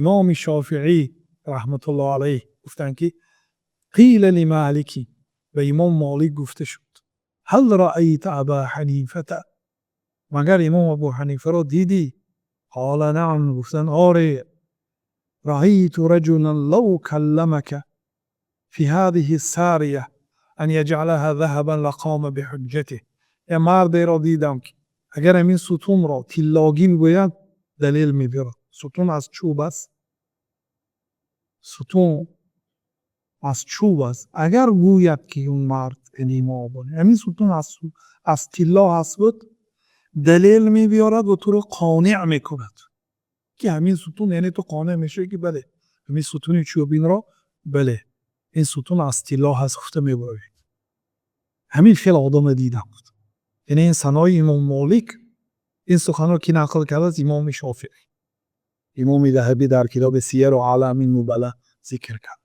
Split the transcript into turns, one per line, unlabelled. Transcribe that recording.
Имоми Шофеӣ раҳматуллоҳ алайҳ гуфтанд, ки قيل لمالك, ба Имом Молик гуфта шуд: هل رأيت أبا حنيفة, магар Имом Абу Ҳанифаро дидӣ? قال نعم, гуфтанд: оре. رأيت رجلا لو كلمك في هذه السارية أن يجعلها ذهبا لقام بحجته. Я мардеро дидам, ки агар ҳамин сутунро тиллогин гӯяд, далел мебиёрад. Сутун аз чӯб аст, сутун аз чӯб аст. Агар гӯяд, ки он мард, яъне имом, ҳамин сутун аз тилло ҳаст буд, далел мебиёрад ва туро қонеъ мекунад, ки ҳамин сутун, яъне ту қонеъ мешавӣ, ки бале, ҳамин сутуни чӯбинро, бале, ин сутун аз тилло ҳаст гуфта мебарояд. Ҳамин хел одама дидам. Яъне ин санои Имом Молик, ин суханро ки нақл кардааст? Имоми Шофеӣ. Имоми Заҳабӣ дар китоби Сияру аълами Нубала зикр кард.